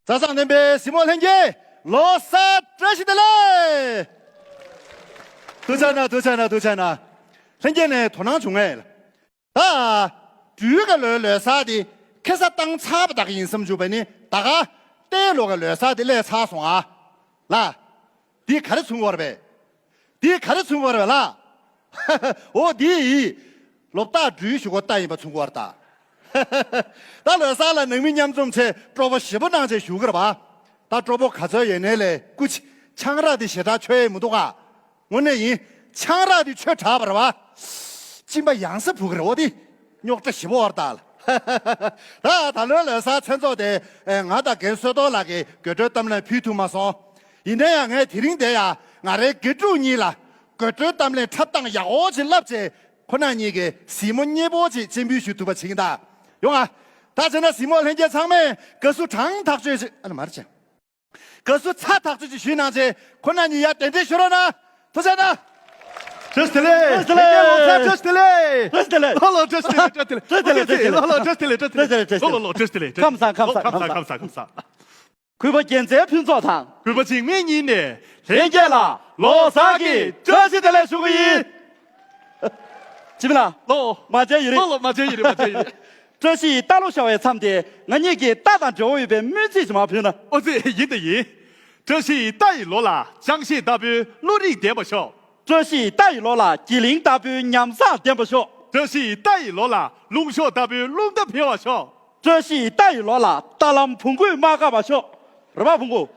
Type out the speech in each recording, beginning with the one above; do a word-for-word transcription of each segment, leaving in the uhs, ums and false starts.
མཛའ་བརྩེ་ལྡན་པའི་གཟིགས་མོ་ལྷན་རྒྱས། ལོ་གསར་བཀྲ་ཤིས་བདེ་ལེགས། ཐུགས་རྗེ་གནང་། ཐུགས་རྗེ་གནང་། ཐུགས་རྗེ་གནང་། ལྷན་རྒྱས་ནས་དོ་སྣང་བྱུང་ངས། ད་སྦྲུལ་ག་ལོའི་ལོ་གསར་དེ་ཁེ་ས་བཏང་ཚར་བ་དག་ཡིན་བསམ་བྱུང་བས་ནི། ད་ག་ཏའི་ལོ་ག་ལོ་གསར་དེ་སླེབས་ཚར་སོང་ཨ། ལ། འདི་ག་རེ་མཚོན་གྱི་ཡོད་རེད་པས། འདི་ག་རེ་མཚོན་གྱི་ཡོད་རེད་པས་ལ། འོ་འདི་ཡིས། ལོ་རྟག་སྦྲུལ་ཞུ་གོ་རྟག་ཡིན་པ་མཚོན་གྱི་ཡོད་རེད་ད། ད་ལོ་གསར་ལ་ནང་མི་མཉམ་འཛོམས་ཆེད་སྤྲོ་པོ་ཞེ་པོ་གནང་བྱས་བཞུགས་ཀྱི་རེད་པ། ད་སྤྲོ་པོ་ག་ཚོད་ཡོད་ནའི་ལས་སྐུ་མཁྱེན། ཆང་རག་འདི་ཞེ་དྲག་མཆོད་ཡས་མི་འདུག་ག། དངོས་གནས་ཡིན། ཆང་རག་འདི་མཆོད་དྲགས་པ་རེད་པ། གཅིན་པ་ཡང་སེ་བུ་གི་རེད། འོ་འདི་རྙོག་དྲ་ཞེ་པོ་ཡོད་རེད་ད། ད་ད་ལོའི་ལོ་གསར་མཚན་ཚོགས་དེ་ང་དང་རྒན་བསོད་རྡོར་ལགས་ཀྱིས་དགོད་བྲོའི་གཏམ་གླེང་ཕུལ་ཐུབ་མ་སོང་། ཡིན་ན་ཡང་ངས་དེ་རིང་འདིར་ཡ་ང་རའི་དགེ་ཕྲུག་གཉིས་ལ་དགོད་བྲོའི་གཏམ་གླེང་འཁྲབ་སྟངས་ཡག་པོ་ཅིག་བསླབས་བྱས། ཁོ་རང་གཉིས་ཀྱི་གཟིགས་མོ་མཉེས་པོ་ཅིག་སྤྱན་འབུལ་ཞུ་ཐུབ་པ་བྱེད་ཀྱིན་གདའ། ཡོང་ང་། ད་བྱས་ན་གཟིགས་མོ་ལྷན་རྒྱས་ཚང་མས་དགའ་བསུ་གྲངས་ཐག་ཆོད་ཅིག་ཨ་ནི་མར་བྱས། དགའ་བསུ་ཚ་ཐག་ཆོད་ཅིག་ཞུས་གནང་བྱས། ཁོ་རང་གཉིས་ཡར་གདན་འདྲེན་ཞུ་རོགས་གནང་། ཐུགས་རྗེ་གནང་། བཀྲ་ཤིས་བདེ་ལེགས། བཀྲ་ཤིས་བདེ་ལེགས། ལྷན་རྒྱས་ལོ་གསར་བཀྲ་ཤིས་བདེ་ལེགས། བཀྲ་ཤིས་བདེ་ལེགས། ལོ་ལོ་བཀྲ་ཤིས་བདེ་ལེགས། བཀྲ་ཤིས་བདེ་ལེགས། ལོ་ལོ་བཀྲ་ཤིས་བདེ་ལེགས། བཀྲ་ཤིས་བདེ་ལེགས། ལོ་ལོ་ལོ་བཀྲ་ཤིས་བདེ་ལེགས། བཀྲ་ཤིས་བདེ་ལེགས། ཁམས་བཟང་། ཁམས་བཟང་། ཁམས་བཟང་། ཁམས་བཟང་། ཁམས་བཟང་། གུས་པ་རྒྱལ་མཚན་ཕུན་ཚོགས་དང་། གུས་པ་འཇིགས་མེད་གཉིས་ནས་ལྷན་རྒྱས་ལ་ལོ་གསར་གྱི་བཀྲ་ཤིས་བདེ་ལེགས་ཞུ་གི་ཡིན། ཅི་མི་ལ། ལོ། མ་བྱས་ཡི་རེད། ལོ་ལོ་མ་བྱས་ཡི་རེད། མ་བྱས་ཡི་རེད། བཀྲ་ཤིས་རྟ་ལོ་ཤར་བའི་མཚམས་དེ་ང་གཉིས་ཀྱི་རྟ་དང་འབྲེལ་བ་ཡོད་པའི་སྨོན་ཚིག་ཅིག་མར་ཕུལ་ན། ཨོ་ཙི། ཡིན་དང་ཡིན། བཀྲ་ཤིས་རྟ་ཡི་ལོ་ལ་ཅང་ཤེས་ལྟ་བུའི་བློ་རིག་ལྡན་པ་ཤོག་བཀྲ་ཤིས་རྟ་ཡི་ལོ་ལ་གྱི་གླིང་ལྟ་བུའི་ཉམས་བཟང་ལྡན་པ་ཤོག་བཀྲ་ཤིས་རྟ་ཡི་ལོ་ལ་རླུང་གཤོག་ལྟ་བུའི་རླུང་རྟ་འཕེལ་བར་ཤོག་བཀྲ་ཤིས་རྟ་ཡི་ལོ་ལ་རྟ་ལམ་བོང་གུས་མ་བཀག་པར་ཤོག་རེད་པ། བོང་གུ།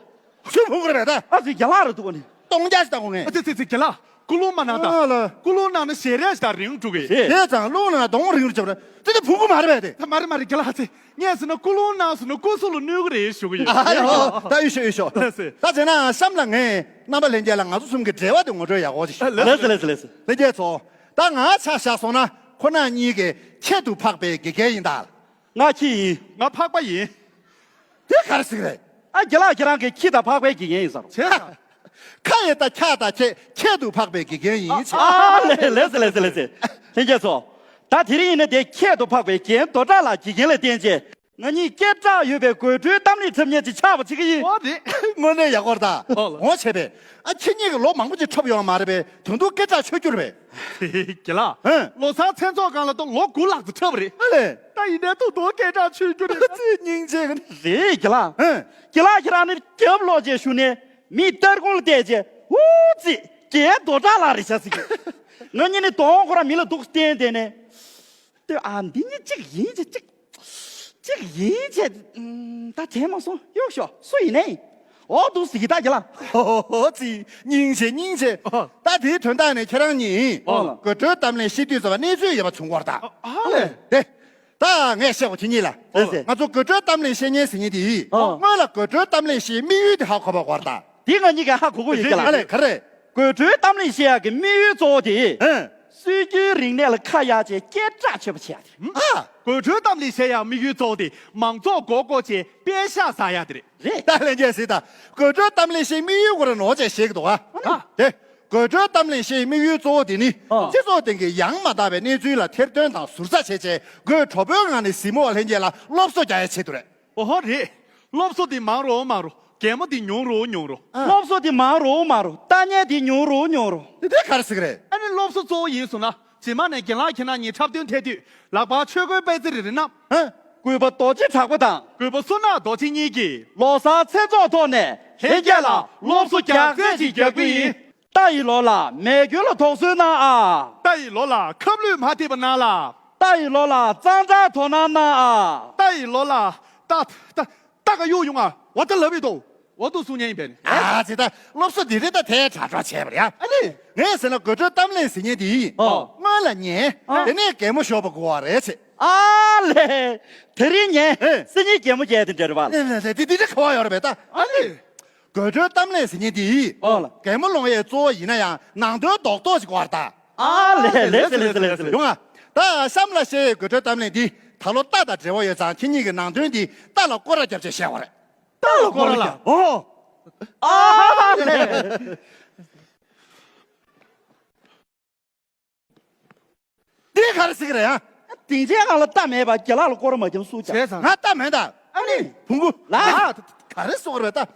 ཆུ་བོང་གུ་རེད་པས་ད། ཨ་ཙི་རྒན་ལགས་རེད་འདུག་ག་ནི། སྟོང་རྒྱག་ཞིག་བཏང་དགོས་ངས། ཨ་ཙི་ཙི་ཙི། རྒན་ལགས། ཀུན་སློང་མ་གནང་ཨ་ལ། དང་། ཀུན་སློང་གནང་ན་ཞལ་རས་ཤིག་དང་རིང་འགྲོ་གི། རེད་ཙང་སློང་ན་གདོང་རིང་རུ་བྱེད་པ་རེད། དེ་དེ་བོང་གུ་མ་རེད་པས་དེ། ད་མ་རེད་མ་རེད། རྒན་ལགས་ཨ་ཙི། ངས་ཟེར་ན་ཀུན་སློང་གནང་ཟེར་ན་ཀུན་སློང་ལ་གནོད་གི་རེད་ཞུ་གི་ཡོད། ཨ་ཡོ། ད་ཡོད་ཤོག་ཡོད་ཤོག་ལགས་སེ། ད་བྱས་ན་གཤམ་ལ་ངས་རྣམ་པ་ལྷན་རྒྱས་ལ་ང་ཚོ་གསུམ་གྱི་འབྲེལ་བ་དེ་ངོ་སྤྲོད་ཡག་པོ་ཞིག་ཞུ། ལགས་སེ་ལགས་སེ་ལགས་སེ། ལྷན་རྒྱས་ཚོ། ད་ང་ཆ་བཞག་སོང་ན་ཁོ་རང་གཉིས་ཀྱིས་ཁྱད་དུ་འཕགས་པའི་དགེ་རྒན་ཡིན་ད། ང་ཁྱི་ཡིན། ང་ཕག་པ་ཡིན། དེ་ག་རེ་ཟེར་གི་རེད། ཨ་རྒན་ལགས་ཁྱེད་རང་གི་ཁྱི་དང་ཕག་པའི་དགེ་རྒན་ཡིན་ཟེར། བྱས་ཙང་། ཁ་ཡེ་ད་ཁྱ་ད་ཁྱེད་ཁྱད་དུ་འཕགས་པའི་དགེ་རྒན་ཡིན་བྱས། ཨ་ལེ་ལེ་ཟེར་ལེ་ཟེར་ལེ་ཟེར། ལྷན་རྒྱས་ཚོ། ད་དེ་རིང་ཡིན་ན་དེ་ཁྱད་དུ་འཕགས་པའི་རྒན་རྡོ་གྲགས་ལགས་དགེ་རྒན་ལ་བསྟེན་བྱས། ང་གཉིས་སྐད་གྲགས་ཡོད་པའི་དགོད་བྲོའི་གཏམ་གླེང་འཁྲབ་མཁན་ཅིག་ཆགས་པ་བྱེད་ཀྱི་ཡིན། ཨོ་རེད། དངོས་གནས་ཡག་པོ་རེད་ད། ཨོ་ལ། ངོ་ཆེ་བས། ཨ་ཁྱེད་གཉིས་ཀྱི་ལོ་མང་པོ་ཅིག་འཁྲབ་ཡོང་བ་མ་རེད་པས། དོན་དུ་སྐད་གྲགས་ཆོད་རྒྱུ་རེད་པས། རྒན་ལགས། ཧན། ལོ་གསར་མཚན་ཚོགས་སྒང་ལ་ད་ལོ་དགུ་ལྷག་ཙམ་འཁྲབ་པ་རེད། ཨ་ལས། ད་ཡིན་ནའི་ཐུག་ཐུག་སྐད་གྲགས་ཆོད་རྒྱུ་རེད། ཨ་ཙི་སྙིང་རྗེ་གི། རེད་རྒན་ལགས། ཧན། རྒན་ལགས་ཁྱེད་རང་ནི་རྒྱབ་ལོག་བྱས་བཞུགས་ནས་མི་སྟར་ཁུང་ལ་བལྟས་བྱས་ཨུ་ཙི་རྒན་རྡོ་གྲགས་ལགས་རེད་ཤག་ཟེར་གི། ང་གཉིས་ནི་གདོང་ཁོ་རང་མི་ལ་འདུག་བསྟན་བསྡད་ནས། ལྟོས་ཨ། འདི་གཉིས་གཅིག་ཡིན་བྱས་གཅིག་གཅིག་ཡིན་བྱས། ཨུམ། ད་དྲན་མ་སོང་། གཡུག་ཞོག་སུ་ཡིན་ནའི། འོ་འདུག་ཟེར་གི་ད་རྒན་ལགས། ཧོ་ཧོ་ཧོ་ཙི། སྙིང་རྗེ་སྙིང་རྗེ། ཨོ། ད་དེའི་དོན་དག་ནི་ཁྱེད་རང་གཉིས། ཨོ་ལ། དགོད་བྲོའི་གཏམ་གླེང་བཤད་དུས་ཙམ་པ་གནས་ཚུལ་ཡོད་པ་བྱུང་བར་ད། ཨ་ཨ་ལས། དེ། ད་ངས་བཤད་གོ་ཁྱེད་གཉིས་ལ། ཨོ་ལ། ང་ཚོ་དགོད་བྲོའི་གཏམ་གླེང་བཤད་མཁན་ཟེར་མཁན་དེ་ཡིས། ཨོ། སྔོན་ལ་དགོད་བྲོའི་གཏམ་གླེང་བཤད་དམིགས་ཡུལ་དེ་ཧ་གོ་བ་བར་ད། དེ་ང་གཉིས་ཀ་ཧ་གོ་གོ་ཡོད་རྒན་ལགས། ཨ་ལས་ག་རེ། དགོད་བྲོའི་གཏམ་གླེང་བཤད་ཡག་གི་དམིགས་ཡུལ་གཙོ་བོ་དེ། ཧན། སྲོལ་རྒྱུན་རིག་གནས་ལ་ཁ་གཡར་བྱས་སྐད་གྲགས་ཆོད་པ་བྱེད་ཡག་དེ། ཨ། དགོད་བྲོའི་གཏམ་གླེང་བཤད་ཡག་དམིགས་ཡུལ་གཙོ་བོ་དེ་མང་ཚོགས་མགོ་སྐོར་བྱས་པད་ཤག་ཟ་ཡག་དེ་རེད། རེད། ད་ལྷན་རྒྱས་གཟིགས་དང་། དགོད་བྲོའི་གཏམ་གླེང་བཤད་དམིགས་ཡུལ་སྐོར་ནོར་བྱས་བཤད་ཀྱི་འདུག་ཨ། ཨ། དེ། དགོད་བྲོའི་གཏམ་གླེང་བཤད་དམིགས་ཡུལ་གཙོ་བོ་དེ་ནི། ཨ། སྤྱི་ཚོགས་སྟེང་གི་ཡང་མ་དག་པའི་གནས་ཚུལ་ལ་ཐེར་འདོན་དང་ཟུར་ཟ་བྱས་བྱས་དགོད་བྲོ་པོའི་ངང་ནས་གཟིགས་མོ་བ་ལྷན་རྒྱས་ལ་སློབ་གསོ་རྒྱག་ཡག་ཆེད་དུ་རེད། ཨོ་ཧོ་རེད། སློབ་གསོ་དེ་མང་རུ་མང་རུ། གད་མོ་དེ་ཉུང་རུ་ཉུང་རུ། ཨ། སློབ་གསོ་དེ་མང་རུ་མང་རུ། ལྟ་ཉན་དེ་ཉུང་རུ་ཉུང་རུ། དེ་དེ་ག་རེ་ཟེར་གི་རེད། ཨ་ནི་སློབ་གསོ་གཙོ་བོ་ཡིན་སོང་ན། རྗེས་མ་ནས་རྒན་ལགས་ཁྱེད་རང་གཉིས་འཁྲབ་སྟོན་ཐད་དུས་ལག་པར་ཆོས་གོས་པད་ཚལ་རེ་རེ་བསྣམས། ཧ། གུས་པ་རྡོ་རྗེ་གྲགས་པ་དང་། གུས་པ་བསོད་ནམས་རྡོ་རྗེ་གཉིས་ཀྱིས། ལོ་གསར་མཚན་ཚོགས་ཐོག་ནས་ལྷན་རྒྱས་ལ་སློབ་གསོ་རྒྱག་རྩལ་ཅིག་རྒྱག་གི་ཡིན། རྟ་ཡི་ལོ་ལ་མེ་སྐྱོན་ལ་དོགས་ཟོན་གནང་ཨ། རྟ་ཡི་ལོ་ལ་ཁབ་ལུད་མ་ཐེབས་པ་གནང་ལ། རྟ་ཡི་ལོ་ལ་གཙང་སྦྲ་དོ་སྣང་གནང་ཨ། རྟ་ཡི་ལོ་ལ་རྟ་རྟ་རྟ་ག་གཡུག་ཡོང་ཨ། འོ་ད་ལབ་ཡི་འདུག་འོ་འདུག་གསུང་མཁན་ཡིན་པས་ནི། ཨ་ཙི། ད་སློབ་གསོ་འདི་རེད། ད་དེ་དྲག་དྲག་བྱས་པ་རེད་ཨ། ཨ་ནི། ངས་ཟེར་ན་དགོད་བྲོའི་གཏམ་གླེང་ཟེར་མཁན་དེ་ཡིན། ཨོ། སྔོན་ལ་ཉན། ཨ། དེ་ནས་གད་མོ་ཤོར་བ་དགོས་པ་རེད་ཟེར། ཨ་ལས། དེ་རིང་ཉན། ཨེ། སང་ཉིན་གད་མོ་བརྒྱབ་དེ་འདྲ་རེད་པ། ཨེ་ལས་ལས། དེ་དེ་འདྲ་ག་བ་ཡོད་རེད་པས་ད། ཨ་ནི། དགོད་བྲོའི་གཏམ་གླེང་ཟེར་མཁན་དེ་ཡིན། ཨོ་ལ། གད་མོ་སློང་ཡས་གཙོ་བོ་ཡིན་ན་ཡང་ནང་དོན་རྡོག་རྡོག་ཞིག་དགོས་པ་རེད་ད། ཨ་ལས་ལས་ཟེར་ལས་ཟེར་ལས་ཟེར། ཡོང་ང་། ད་གཤམ་ལ་བཤད་ཡས་དགོད་བྲོའི་གཏམ་གླེང་འདི་ད་ལོ་རྟ་དང་འབྲེལ་བ་ཡོད་ཙང་ཁྱེད་གཉིས་ཀྱི་ནང་དོན་འདི་རྟ་ལ་སྐོར་ར་བརྒྱབ་བྱས་བཤད་པ་རེད། རྟ་ལ་སྐོར་ར་ལ། ཨོ། ཨ་ལས། འདི་ག་རེ་ཟེར་གི་རེད་ཨ། སྡིངས་ཆའི་སྒང་ལ་རྟ་མེད་པ་རྒན་ལགས་ལ་སྐོར་ར་མ་བརྒྱབ་སུས་བྱས། བྱས་ཙང་། ང་རྟ་མེད་ད། ཨ་ནི། བོང་གུ། ལགས། ག་རེ་ཟེར་བ་རེད་ད།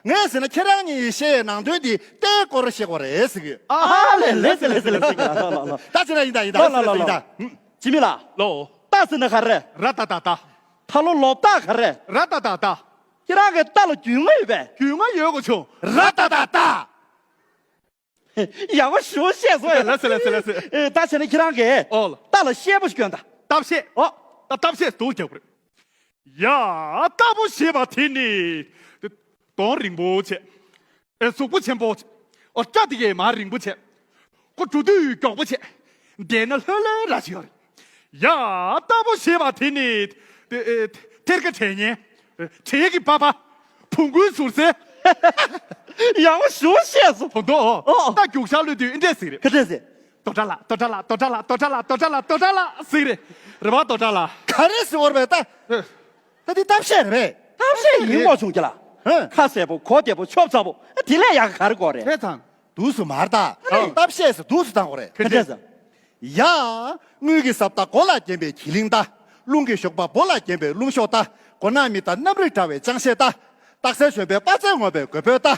ངས་ཟེར་ན་ཁྱེད་རང་གཉིས་བཤད་ཡས་ནང་དོན་འདི་རྟའི་སྐོར་བཤད་དགོས་རེད་ཟེར་གི་ཡོད། ཨ་ལས་ལས་ཟེར་ལས་ཟེར་ལས་ཟེར་གི་ལ་ལ་ལ། ད་བྱས་ན་ཡིན་ད་ཡིན་ད་ལ་ལ་ལ་ལ་ལ། ཡིན་ད། ཨུམ། ཇི་མི་ལ། ལོ། རྟ་ཟེར་ན་ག་རེ། ར་ཏ་ཏ་ཏ། ད་ལོ་ལོ་རྟགས་ག་རེ། ར་ཏ་ཏ་ཏ། ཁྱེད་རང་གི་རྟ་ལ་རྒྱུས་མངའ་ཡོད་པས། རྒྱུས་མངའ་ཡོད་དགོས་བྱུང་། ར་ཏ་ཏ་ཏ། ཡག་པོ་ཞེ་པོ་བཤད་སོང་ཡ། ལགས་སོ་ལགས་སོ་ལགས་སོ། ཨེ། ད་བྱས་ན་ཁྱེད་རང་གིས། ཨོ་ལ། རྟ་ལ་བཤད་པོ་ཞིག་སྐྱོན་དང་། རྟ་བཤད། ཨོ། ད་རྟ་བཤད་སྡུག་རྒྱག་པ་རེད། ཡ། རྟ་ཕོ་ཞེས་པ་དེ་ནི་གདོང་རིང་པོ་བྱས། ཨེ། གཟུགས་པོ་ཆེན་པོ་བྱས། ཨོ། སྐྲ་དེ་གས་མར་རིང་པོ་བྱས། ཁོ་འགྲོ་དུས་མགྱོགས་པོ་བྱས། བསྡད་ན་ལྷོད་ལྷོད་ར་ཞིག་ཡོད་རེད། ཡ། རྟ་ཕོ་ཞེས་པ་དེ་ནི། ཨེ། ཐེར་ཀ་དྲས་ཉེན། དྲས་ཀྱི་པ་པ། བོང་གུའི་ཟུར་སེ། ཡག་པོ་ཞེ་པོ་བཤད་སོང་། དོ་དོ། ཨོ། རྟ་རྒྱུག་ཤར་གློད་དུས་འདི་འདྲས་ཟེར་གི་རེད། ག་འདྲས་ཟེར། རྡོ་བྲག་ལ། རྡོ་བྲག་ལ། རྡོ་བྲག་ལ། རྡོ་བྲག་ལ། རྡོ་བྲག་ལ། རྡོ་བྲག་ལ་ཟེར་གི་རེད། རེད་པ། རྡོ་བྲག་ལ། ག་རེ་ཟེར་བ་རེད་པས་ད། ཨེ། ད་འདི་རྟ་བཤད་རེད་པས། རྟ་བཤད་ཡིན་དགོས་བྱུང་རྒྱུ་ལ། ཧེ། ཁ་གསལ་པོ། གོ་བདེ་པོ། ཆོབ་ཚ་པོ། དེ་ལས་ཡག་ག་རེ་དགོས་རེད། བྱས་ཙང་། འདུག་སེ་མ་རེད་ད། ཨ་ནི། རྟ་བཤད་ཟེར་འདུག་སེ་བཏང་དགོས་རེད། ག་འདྲས་ཟེར། ཡ། དངུལ་གྱི་ཟབ་རྟ་མགོ་ལ་བརྒྱན་པའི་གྱི་གླིང་རྟ། རླུང་གི་ཞོགས་པ་སྦོ་ལ་བརྒྱན་པའི་རླུང་གཤོག་རྟ། མགོ་ནག་མི་རྟ་གནམ་རིག་བཀྲ་བའི་ཅང་ཤེས་རྟ། སྟག་གཟན་གཞོན་པའི་དཔའ་རྩལ་ངོམས་པའི་རྒོད་པོའི་རྟ།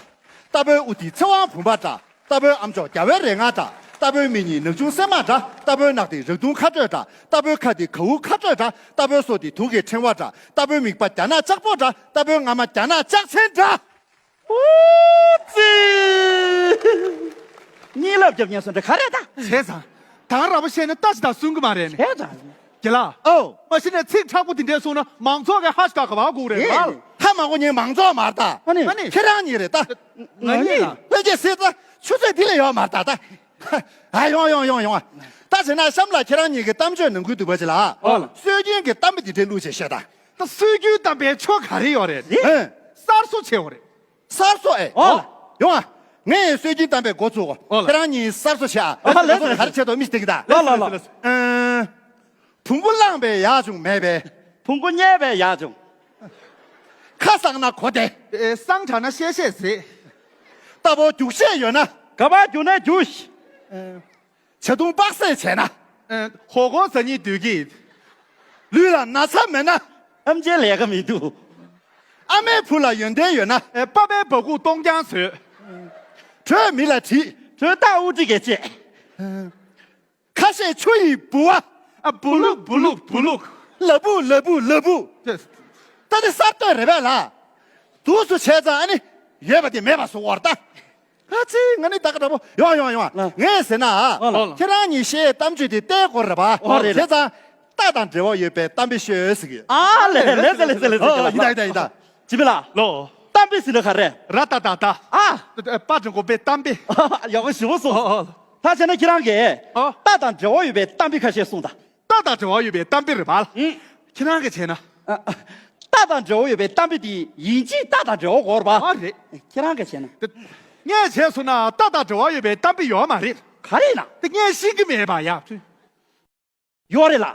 རྟ་ཕོའི་དབུ་ཐིག་ཚེ་དབང་བུམ་པ་འདྲ། རྟ་ཕོའི་ཨམ་ཅོག་རྒྱ་བོའི་རེ་ལྔ་འདྲ། རྟ་ཕོའི་མིག་གཉིས་ནག་ཆུང་སྲན་མ་འདྲ། རྟ་ཕོའི་རྣག་ཐིག་རག་དུང་ཁ་སྤྲོད་འདྲ། རྟ་ཕོའི་ཁ་ཐིག་གའུ་ཁ་སྤྲོད་འདྲ། རྟ་ཕོའི་སོ་ཐིག་དུང་གི་ཕྲེང་བ་འདྲ། རྟ་ཕོའི་མིག་པ་རྒྱ་ནག་ལྕགས་པོ་འདྲ། རྟ་ཕོའི་རྔ་མ་རྒྱ་ནག་ལྕགས་ཆེན་འདྲ། ཨོ་ཙི། གཉིད་ལབ་རྒྱབ་ཉན་སོང་འདྲ་ག་རེ་ད། བྱས་ཙང་། ད་ག་རང་པོ་བཤད་ན་རྟ་ཞིག་དང་སུན་གི་མ་རེད་ནི། བྱས་ཙང་། རྒན་ལགས། ཨོ། མ་གཞི་ནས་ཚིག་མཁྲེགས་པོ་དེ་འདྲས་གསུངས་ན་མང་ཚོགས་ཀྱི་ཧ་ཤ་ག་བ་སྒུག་རེད་ཨེ། ལ། ཧ་མ་གོ་ཉན་མང་ཚོགས་མ་རེད་ད། ཨ་ནི། ཨ་ནི། ཁྱེད་རང་གཉིས་རེད་ད། ང་གཉིས་ལ། ལྷན་རྒྱས་སྲིད་ད་ཆུ་ཚོད་འདི་ལས་ཡོད་མ་རེད་ད་ད། ཨ། ཡོང་ཡོང་ཡོང་ཡོང་། ད་བྱས་ན་གཤམ་ལ་ཁྱེད་རང་གཉིས་ཀྱི་གཏམ་བརྗོད་ནང་ཁུལ་འདུག་པ་ཅི་ལ། ཨོ་ལ། སྲོལ་རྒྱུན་གྱི་གཏམ་དཔེ་འདི་འདྲས་བླུགས་བྱས་བཤད་ད། ད་སྲོལ་རྒྱུན་གཏམ་དཔེ་ཆོ་ག་རེ་ཡོད་རེད། ཨེ། གསར་བཟོ་བྱས་ཡོད་རེད། གསར་བཟོ་ཨེ། ཨོ། ཡོང་ཨ། ངས་སྲོལ་རྒྱུན་གཏམ་དཔེ་འགོ་ཚུགས། ཨོ་ལ། ཁྱེད་རང་གཉིས་གསར་བཟོ་བྱེད་ཨ། ཨ་ལས། ང་ཚོ་ག་རེ་བྱེད་དོ་མི་ཞིག་བསྡད་ཀྱི་ད། ལ་ལ་ལ། ཨ། བོང་བུ་བླངས་པས་ཡག་བྱུང་མེད་པས། བོང་བུ་བསྙལ་བས་ཡག་བྱུང་། ཁ་གསང་ན་གོ་བདེ། ཨེ། གསང་དྲགས་ན་བཤད་བཤད་ཟེར། རྟ་ཕོ་རྒྱུག་ཤེས་ཡོད་ན། ག་པར་རྒྱུག་ནའི་རྒྱུག་ཤེས། ཨེ། བྱ་དུང་པགས་སེ་བྱས་ན། ཨེ། ཧོ་གོ་ཟ་སྙིང་འདོད་ཀྱི། ལུས་ལ་ན་ཚ་མེད་ན། ཨམ་ཆིའི་ལས་ཀ་མི་འདུག་ཨ་མའི་བུ་ལ་ཡོན་ཏན་ཡོད་ན། ཨེ། པ་ཕའི་སྦ་ཁུག་སྟོང་རྐྱང་བཟོས། གྲོས་མི་ལ་དྲིས། གྲོས་ཐག་དབུ་ཁྲིད་ཀྱིས་བཅད། ཁ་ཤས་ཆུ་ཡི་ལྦུ་བ། ཨ། སྦུ་ལུག་སྦུ་ལུག་སྦུ་ལུག་ལ་བུ་ལ་བུ་ལ་བུ། ད་དེ་གསར་གཏོད་རེད་པས་ལ། འདུག་སེ་བྱས་ཙང་ཨ་ནི་ཡོད་པ་དེ་མེད་པ་བཟོ་བར་ལྟ། ཨ་ཙི། ང་ནི་ད་ག་འདྲ་པོ། ཡོང་ཡོང་ཡོང་། ཨ། ངས་ཟེར་ན། ཨ་ལ། ཁྱེད་རང་གཉིས་བཤད་གཏམ་བརྗོད་དེ་རྟའི་སྐོར་རེད་པ། ཨོ་རེད་རེད། བྱས་ཙང་རྟ་དང་འབྲེལ་བ་ཡོད་པའི་གཏམ་དཔེ་ཤོད་ཟེར་གི། ཨ་ལས་ལས་ལས་ལས་ལས་ལས། ཨོ། ཡིན་ད་ཡིན་ད་ཡིན་ད། ཇི་མི་ལ། ལོ། གཏམ་དཔེ་ཟེར་ན་ག་རེ། ར་ཏ་ཏ་ཏ། ཨ། པ་དྲང་གོ་པའི་གཏམ་དཔེ། ཡག་པོ་ཞེ་པོ་གསུངས། ཨོ་ཨོ། ད་བྱས་ན་ཁྱེད་རང་གིས། ཨོ། རྟ་དང་འབྲེལ་བ་ཡོད་པའི་གཏམ་དཔེ་ཁ་ཤས་གསུངས་དང་། རྟ་དང་འབྲེལ་བ་ཡོད་པའི་གཏམ་དཔེ་རེད་པ། ཨང་། ཁྱེད་རང་གིས་བྱས་ན། ཨ། ཨ། རྟ་དང་འབྲེལ་བ་ཡོད་པའི་གཏམ་དཔེ་དེ་ཡིན་གཅིག་རྟ་དང་འབྲེལ་བ་དགོས་རེད་པ། ཨ་རེད། ཁྱེད་རང་གིས་བྱས་ན། ངས་བྱས་སོང་ན་རྟ་དང་འབྲེལ་བ་ཡོད་པའི་གཏམ་དཔེ་ཡོད་མ་རེད། ག་རེ་ཡིན་ན། དེ་ངས་ཤེས་ཀྱི་མེད་པ་ཡ། ཡོད་རེད་ལ།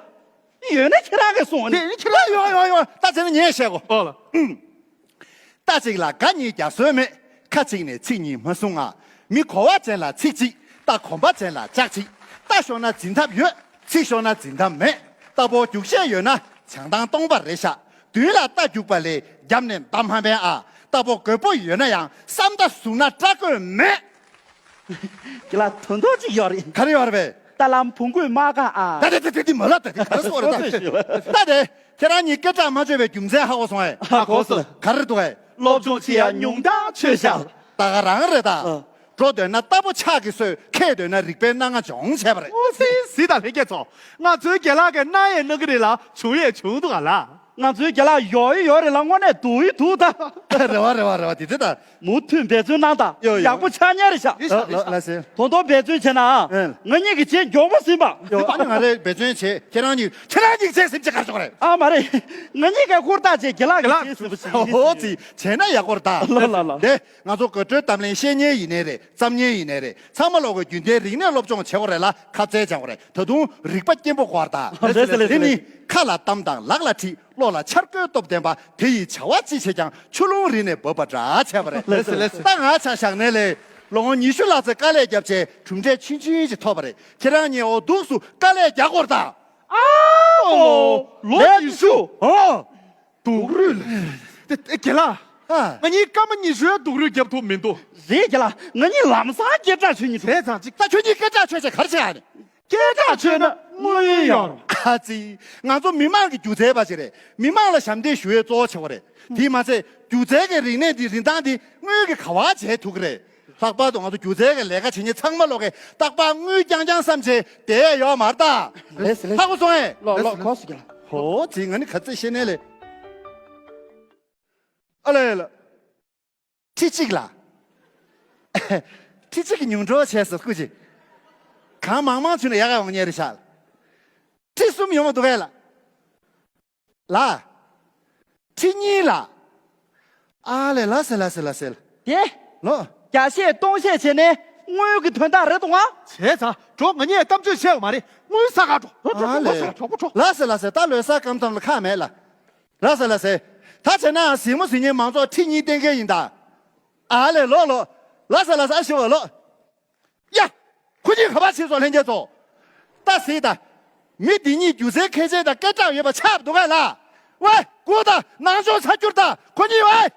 ཡོད་ན་ཁྱེད་རང་གིས་གསུངས་ཨ་ནི། དེ་ཁྱེད་རང་ཡོང་ཡོང་ཡོང་། ད་བྱས་ན་ངས་བཤད་གོ། ཨོ་ལ། ཨུམ། རྟ་གཅིག་ལ་སྒ་གཉིས་རྒྱག་སྲོལ་མེད། ཁ་གཅིག་ནས་ཚིག་གཉིས་མ་གསུང་ང་། མི་གོ་བ་ཅན་ལ་ཚིག་གཅིག་རྟ་གོམ་པ་ཅན་ལ་ལྕགས་གཅིག་རྟ་ཤོར་ན་འཛིན་ཐབས་ཡོད། ཚིག་ཤོར་ན་འཛིན་ཐབས་མེད། རྟ་ཕོ་རྒྱུག་ཤེས་ཡོད་ན་བྱང་ཐང་སྟོང་པ་རེད་ཤག་མདུན་ལ་རྟ་རྒྱུག་པ་ལས་རྒྱབ་ནས་མདའ་འཕང་མཁན་ཨ། རྟ་ཕོ་རྒོད་པོ་ཡོད་ན་ཡང་བསམ་མདའ་བཟུང་ན་སྐྲག་དགོས་མེད། ཁྱེད་ལ་དོན་དག་ཅིག་ཡོད་རེད། ག་རེ་ཡོད་རེད་པས། རྟ་ལམ་བོང་གུས་མ་བཀག་ཨ། ད་དེ་དེ་དེ་དེ་མ་ལབ། ད་དེ་ག་རེ་ཟེར་བ་རེད་ད། ད་དེ་ཁྱེད་རང་གཉིས་སྐད་གྲགས་མ་ཆོད་པའི་རྒྱུ་མཚན་ཧ་གོ་སོང་ཨེ། ཧ་གོ་སོང་། ག་རེ་འདུག་ཨེ། སློབ་སྦྱོང་བྱེད་ཡ་ཉུང་མཐའ་ཆོད་ཤག་ད་ག་རང་རེད་ད། ཨ། འགྲོ་འདོད་ན་རྟ་ཕོ་ཕྱག་གིས་གསོད། ཁེགས་འདོད་ན་རིག་པའི་སྣ་ལྔ་སྦྱོང་བྱས་པ་རེད། ཨོ་ཙི་ཙི་ད་ལྷན་རྒྱས་ཚོ། ང་ཚོའི་རྒན་ལགས་ཀྱིས་གནང་ཡས་གནང་གི་རེད་ལ་བྱུང་ཡས་བྱུང་འདུག་ག་ལ། ང་ཚོའི་རྒན་ལགས་ཡོད་ཡོད་རེད་ལ་དངོས་གནས་སྡུག་ཡི་སྡུག་ད། རེད་བ་རེད་བ་རེད་བ། དེ་དེ་ད། མུ་མཐུད་འབད་བརྩོན་གནང་དང་། ཡོ་ཡོ། ཡག་པོ་ཆགས་ཉེ་རེད་ཤག་ཡོ་ཡོ། ལགས་སེ། དོན་དུ་འབད་བརྩོན་བྱས་ན། ཨེ། ང་གཉིས་ཀྱི་རྗེས་མགྱོགས་པོ་ཟིན་པ། ཡོ། ཨ་ནི་ང་རེ་འབད་བརྩོན་བྱེད། ཁྱེད་རང་གཉིས་ཁྱེད་རང་གཉིས་རྗེས་ཟིན་བྱེད་གར་ཤོག་རེད། ཨ་མ་རེད། ང་གཉིས་ཀའི་ཧུར་ཐག་བྱས་རྒན་ལགས་ཀྱི་རྗེས་ཟིན་པ་ཞིག་ཡིན། ཨོ་ཙི། བྱས་ན་ཡག་པོ་རེད་ད། ལ་ལ་ལ། དེ་ང་ཚོ་དགོད་བྲོའི་གཏམ་གླེང་བཤད་མཁན་ཡིན་ནའི་རེད། བརྩམ་མཁན་ཡིན་ནའི་རེད། ཚང་མ་ལོག་གི་རྒྱུན་ལྡན་རིག་གནས་སློབ་སྦྱོང་བྱེད་དགོས་རེད་ལ་ཁ་ཚལ་སྦྱང་དགོས་རེད། ད་དུང་རིག་པ་སྐྱེན་པོ་དགོས་རེད་ད། ལགས་སེ་ལགས་སེ། དེ་ནི་ཁ་ལ་གཏམ་དང་ལག་ལ་ཁྲིད། བློ་ལ་འཆར་སྒོའི་སྟོབས་ལྡན་པ། དེ་ཡི་བྱ་བ་ཅི་བྱེད་ཀྱང་ཆུ་ཀླུང་རི་ནས་འབབ་པ་འདྲ་བྱས་པ་རེད། ལགས་སེ་ལགས་སེ། ད་ང་ཆ་བཞག་ནས་ལས་ལོ་ངོ་ཉི་ཤུ་ལྷག་ཙམ་དཀའ་ལས་བརྒྱབ་བྱས་གྲུབ་འབྲས་ཆུང་ཆུང་ཞིག་ཐོབ་པ་རེད། ཁྱེད་རང་གཉིས་འོ་འདུག་སུ་དཀའ་ལས་རྒྱག་དགོས་རེད་ད། ཨ་ཨོ། ལོ་ཉི་ཤུ། ཨོ། སྡུག་རུས་ལ། དེ་དེ་རྒན་ལགས། ཨ། ང་གཉིས་སྐར་མ་ཉི་ཤུའི་སྡུག་རུས་རྒྱབ་ཐུབ་མི་འདུག་རེད་རྒྱ་ལགས། ང་གཉིས་ལམ་སང་སྐད་གྲགས་ཆོད་མཁན་འདུག་བྱས་ཙང་ཅིག་ད་ཁྱོད་གཉིས་སྐད་གྲགས་ཆོད་བྱས་ག་རེ་བྱེད་ཨ་ནི། སྐད་གྲགས་ཆོད་ན་དངུལ་ཡོང་། ཨ་ཙི། ང་ཚོ་མི་མང་གི་སྒྱུ་རྩལ་པ་ཞིག་རེད། མི་མང་ལ་ཞབས་འདེགས་ཞུ་ཡས་གཙོ་བོ་ཆེ་བ་རེད། དེས་མ་ཚད་སྒྱུ་རྩལ་གྱི་རིག་གནས་འདི་རིན་ཐང་འདི་དངུལ་གྱིས་ག་བ་བྱས་ཐུབ་ཀྱི་རེད། ལྷག་པར་དུ་ང་ཚོ་སྒྱུ་རྩལ་གྱི་ལས་ཀ་བྱེད་མཁན་ཚང་མ་ལོག་གིས་རྟག་པར་དངུལ་རྐྱང་རྐྱང་བསམ་བྱས་བསྡད་ཡས་ཡོད་མ་རེད་ད། ལགས་སོ་ལགས་སོ། ཧ་གོ་སོང་ངས། ལོ་ལོ་གོ་སོང་ཁྱེད་ལ། ཧོ་ཙི་ང་ནི་ག་ཚོད་བཤད་ནས་ལས། ཨ་ལས་ལ། ཁྲི་གཅིག་ལ། ཁྲི་གཅིག་གི་ཉུང་འགྲོ་བྱས་སོ་སྐུ་མཁྱེན། གང་མང་མང་བྱུང་ན་ཡག་ག་འོང་ཉེ་རེད་ཤག་ཁྲི་གསུམ་ཡོང་མ་འདུག་གས་ལ། ལ། ཁྲི་གཉིས་ལ། ཨ་ལས་ལ་ཟེར་ལ་ཟེར་ལ་ཟེར། དེ། ལོ། བརྒྱ་བཤད་སྟོང་བཤད་བྱས་ནས་དངུལ་གྱི་དོན་དག་རེད་འདུག་ཨང་། བྱས་ཙང་འགྲོ། ང་གཉིས་གཏམ་བརྗོད་བྱས་ཡོད་མ་རེད། དངུལ་ཟ་ག་འགྲོ། འགྲོ་འགྲོ་ཨ་ལས། གྲོགས་པོ་འགྲོ། ལ་ཟེར་ལ་ཟེར། ད་ལོས་ཟ་སྐམ་ཙམ་ལ་ཁག་མེད་ལ། ལ་ཟེར་ལ་ཟེར། ད་བྱས་ན་གཟིགས་མོ་གཟིགས་མཁན་མང་ཚོགས་ཁྲི་གཉིས་བསྟན་མཁན་ཡིན་ད། ཨ་ལས་ལོ་ལོ། ལ་ཟེར་ལ་ཟེར། ཨ་ཞེ་བ་ལོ། ཡ། ཁོ་གཉིས་ག་པར་ཕྱིན་སོང་ལྷན་རྒྱས་ཚོ། ད་གཟིགས་དང་། མི་འདི་གཉིས་སྒྱུ་རྩལ་མཁས་ཅན་དང་སྐད་གྲགས་ཡོད་པ་ཆགས་འདུག་གས་ལ། ཝེ། སྒུག་དང་། ནང་ཆོག་ཚར་གྱུར་དང་། ཁོ་གཉིས་ཝེ།